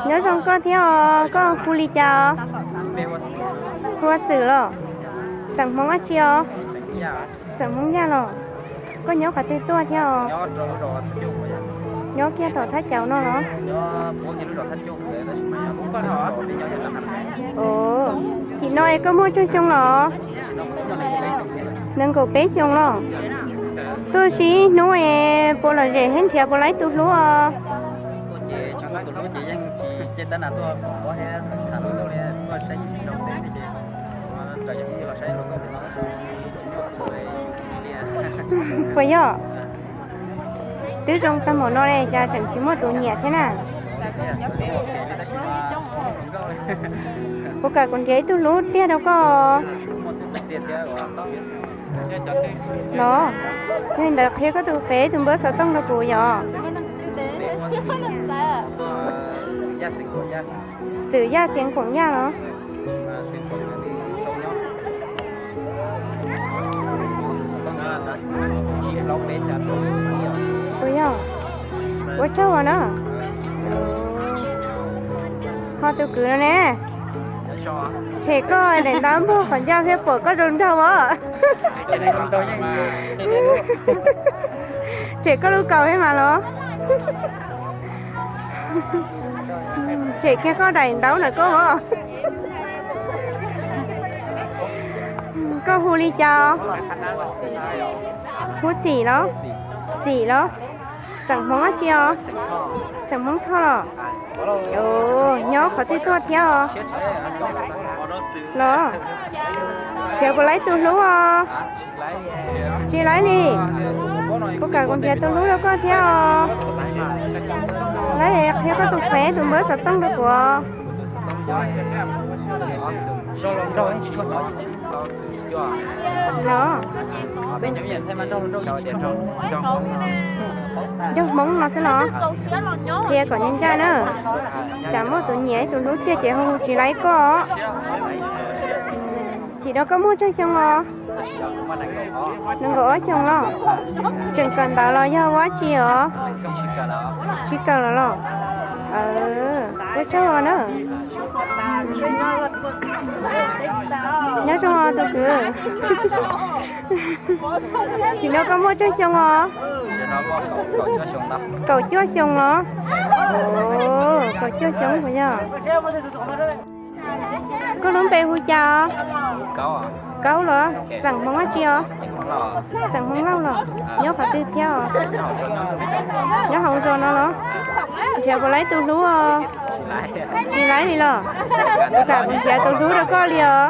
Nyob zoo koj thiab os, koj hu li cas os? Hu ua Xwm los? Xeem Hmoob dab tsi os? Xeem Hmoob Yaj los? Koj nyob qhov twg tuaj thiab os? Nyob kiag tom Thaj Caus no los? Chim no es koj muaj tsawg xyoo los? Nees nkaum peb xyoo los? Tuaj ib hnub es puas lom zem thiab nrhiav puas tau ib tug hlub os? Puas yog? Twb zoo tag npaum no li cas tseem tsis muaj tus nyiam thiab na? Kuv kam kuv nrhiav ib tug hlub tiag rau koj. Los, yog li ntawd qhia koj tus fev tus npawb xov tooj rau kuv yom? Xwm Yaj Xeev Khuam Yaj los? Ua tsaug na. Ho tus kwv no ne? Tshem koj daim ntawv npog qhov ncauj thiab pom koj zoo nraug os. Tshem koj lub kaus thiab mas los? Tshem kiag koj daim ntaub ntawm koj os. Koj hu li cas? Hu Xim los? Xim los? Xeem Hmoob dab tsi os? Xeem Hmoob Thoj los? Nyob qhov twg tuaj thiab os? Los, nrhiav puas tau ib tug hlub os? Tsis tau li. Kuv kam kuv nrhiav tus hlub rau koj thiab os. Lawv qhia koj tus fev tus npawb xov tooj rau kuv. Los, nraug Hmoob no xwb los? Qhia kom ncaj ncaj na. Tsam muaj tus nyiam ib tus hlub tiag ces hu tsis tau koj. Chim no koj muaj tsawg xyoo os? Nees nkaum ob xyoo los? Tseem kawm ntawv los yog ua dab tsi os? Tsis kawm lawm los? Ua tsaug na. Nyob zoo tus kwv. Chim no koj muaj tsawg xyoo os? Kaum cuaj xyoo los? Kaum cuaj xyoo puas yog? Koj lub npe hu cas os? Kaub los? Xeem Hmoob dab tsi os? Xeem Hmoob Lauj los? Nyob qhov twg thiab os? Nyob hauv zos no los? Nrhiav puas tau ib tug hlub os? Tsis tau li los? Kuv kam kuv nrhiav tus hlub rau koj li os.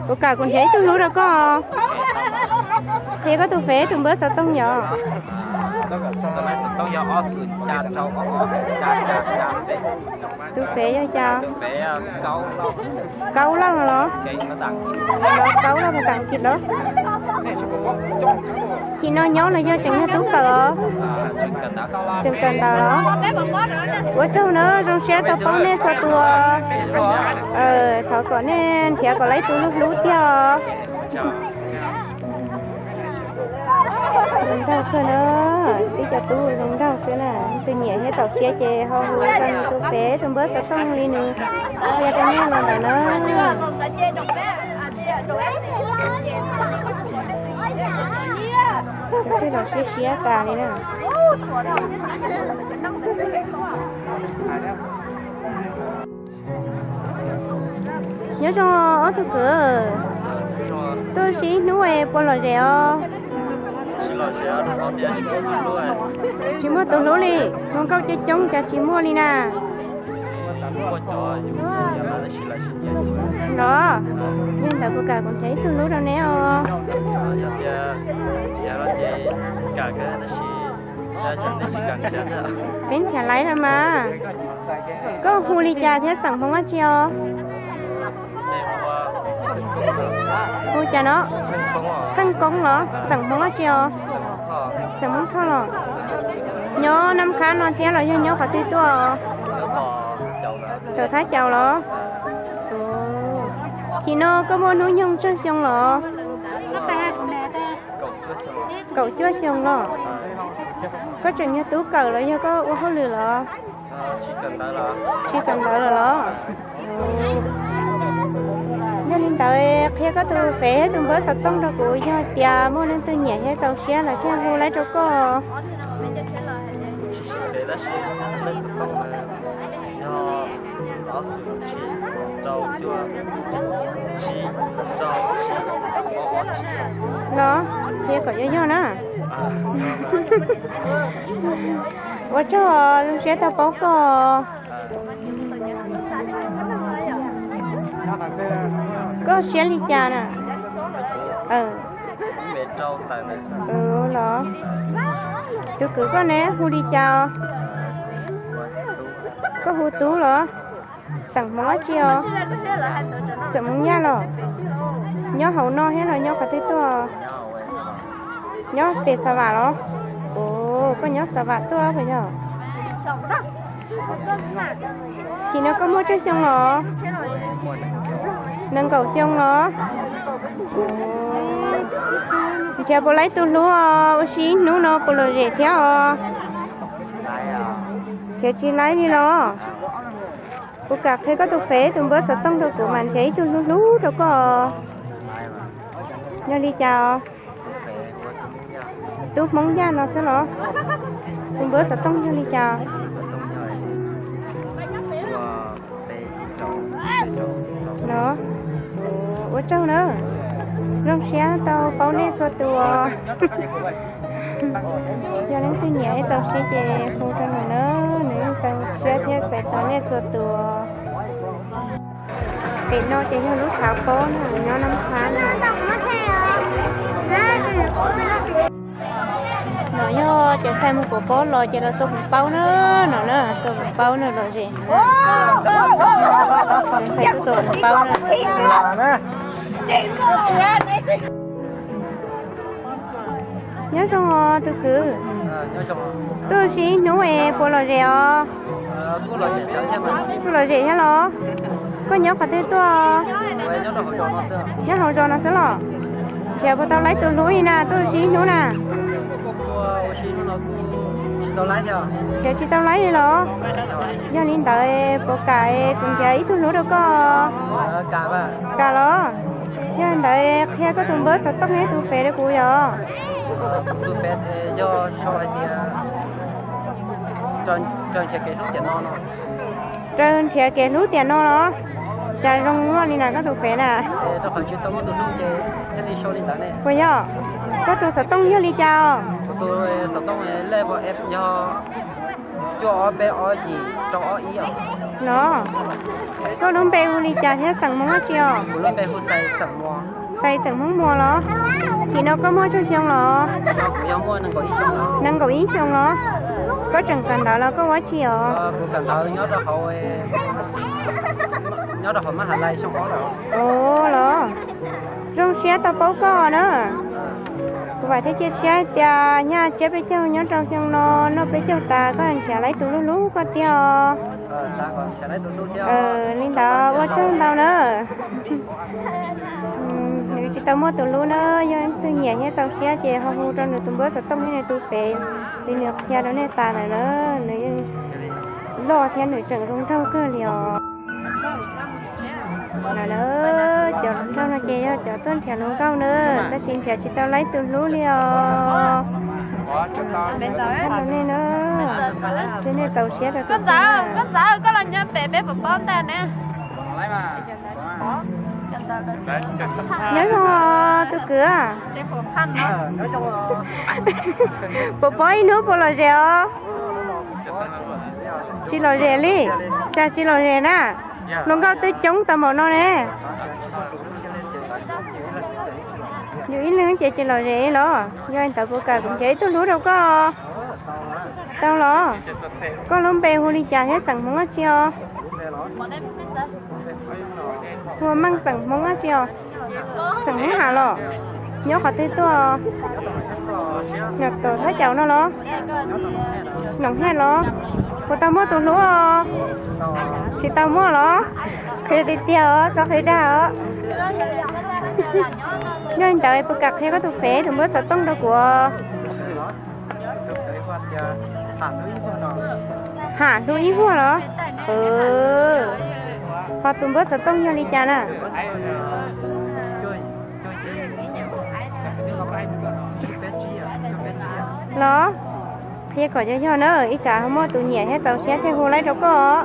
Kuv kam kuv nrhiav ib tug hlub rau koj. Qhia koj tus fev tus npawb xov tooj yom? Tus fev yog cas? Kaub Lauj los? Kaub Lauj mas tam kis los? Chim no nyob los yog tseem yog tub kawm os? Tseem kawm ntawv los? Ua tsaug na, zoo siab tau paub nej txhua tus. Thov kom nej nrhiav kom tau ib tug hlub hlub tiag os. Zoo nraug kawg na, tib co tub zoo nraug xwb na. Tus nyiam thiab txaus siab ces ho hu rau nws tus fev tus npawb xov tooj li nws qhia rau nej los ntawd na. Tus twg los siab siab tas li na. Nyob zoo ob tug kwv, tuaj ib hnub es puas lom zem os? Tsis muaj tus hlub li, hluas nkauj coob coob cas tsis muaj li na. Los, yog ntawd kuv kam kuv nrhiav ib tug hlub rau neb os. Peb nrhiav laiv los mas. Koj hu li cas thiab xeem Hmoob dab tsi os? Hu cas no? Theej Koob los? Xeem Hmoob dab tsi os? Xeem Hmoob Thoj los? Nyob Naj Khab no thiab los yog nyob qhov twg tuaj? Tom Thaj Caus los? Chim no koj muaj hnub nyoog tsawg xyoo los? Kaum cuaj xyoo los? Koj tseem yog tub kawm los yog koj ua hauj lwm los? Tsis kawm ntawv lawm los? Yog li ntawd qhia koj tus fev thiab tus npawb xov tooj rau kuv, yog tias muaj leej twg nyiam thiab txaus siab los thiaj hu laib rau koj. Los qhia kom yog yog na. Ua tsaug, zoo siab tau paub koj. Koj siab li cas na? Los, tus kwv koj ne hu li cas? Koj hu Tub los? Xeem Hmoob dab tsi os? Xeem Hmoob Yaj los? Nyob hauv no thiab los nyob qhov twg tuaj? Nyob pem Xav Vam los? Koj nyob Xav Vam tuaj puas yog? Tim no koj muaj tsawg xyoo los? Nees nkaum xyoo los? Nrhiav puas laib tus hlub os, ua si ib hnub no puas lom zem thiab os? Nrhiav tsis laib li los? Kuv kam qhia koj tus fev tus npawb xov tooj rau kuv mas nrhiav ib tug hlub hlub rau koj. Yog li cas os? Tub Hmoob Yaj no xwb los? Tus npawb xov tooj yog li cas? Los, ua tsaug na. Zoo siab tau paub nej txhua tus. Yog leej twg nyiam txaus siab ces hu rau nws na, nws yeej txaus siab thiab txais tos nej txhua tus. Pem no ces yog lub tshav pob no nyob Nab Phab na. No yog cov xais mus pov pob los ces los tua hmoov paub na, no na, tua hmoov paub na, lom zem. Cov xais tuaj tua hmoov paub na. Nyob zoo os tus kwv. Tuaj ua si ib hnub es puas lom zem os? Kuj lom zem thiab los? Koj nyob qhov twg tuaj? Nyob hauv zos no xwb los? Nrhiav puas tau laib tus hlub li na, tuaj ua si ib hnub na? Nrhiav tsis tau laib li los? Yog li ntawd puas kam kuv nrhiav ib tug hlub rau koj? Kam los? Yog li ntawd qhia koj tus npawb xov tooj thiab tus fev rau kuv yom. Raws nrhiav kev hlub tiam no los? Cas zoo luaj li na koj tus fev na? Puas yog? Koj tus xov tooj yog li cas os? Los, koj lub npe hu li cas thiab xeem Hmoob dab tsi os? Xais xeem Hmoob Muas los? Tim no koj muaj tsawg xyoo los? Nees nkaum ib xyoo los? Koj tseem kawm ntawv los koj ua dab tsi os? Ua los, zoo siab tau paub koj na. Kuv vam thiab cia siab tias nyaj tsiab peb caug nyob rau xyoo no noj peb caug tas koj nrhiav laib tus hlub hlub koj tiag os. Li ntawd ua tsaug ntau na. Nws tsis tau muaj tus hlub na, yog leej twg nyiam thiab txaus siab ces ho hu rau nws tus npawb xov tooj thiab nws tus fev li nws qhia rau nej tas lawm na. Nws yeej loj thiab nws tseem zoo nraug kawg li os. No na, cov hluas nraug no ces yog cov tuaj nrhiav hluas nkauj na, tab sis nrhiav tsis tau laib tus hlub li os. Thaij rau nej na, thiab nej txaus siab rau tus hlub na. Nyob zoo tus kwv. Puas paub ib hnub puas lom zem os? Tsis lom zem li. Cas tsis lom zem na? Hluas nkauj twb coob tau npaum no ne. Yus ib leeg ces tsis lom zem li los? Yog li ntawd puas kam kuv nrhiav ib tug hlub rau koj? Tau los. Koj lub npe hu li cas thiab xeem Hmoob dab tsi os? Hu Meej, xeem Hmoob dab tsi os? Xeem Hmoob Ham los? Nyob qhov twg tuaj? Nyob tom thaj caum no los? Noom Haj los? Puas tau muaj tus hlub os? Tsis tau muaj los? Qhia tiag tiag os, txhob qhia dag os. Yog li ntawd puas kam qhia koj tus fev tus npawb xov tooj rau kuv? Ha, hlub ib vuag los? Ho tus npawb xov tooj yog li cas na? Los, qhia kom yog yog na, ib tsam ho muaj tus nyiam thiab txaus siab thiaj hu laib rau koj.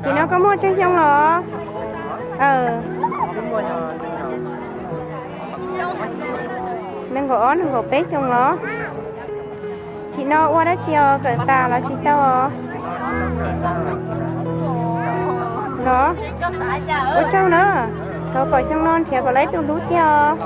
Tim no koj muaj tsawg xyoo los? Nees nkaum ob nees nkaum peb xyoo los? Tim no ua dab tsi os, kawm tas los tsis tau os? Los, ua tsaug na, thov kom xyoo no nrhiav kom laib tus hlub tiag os.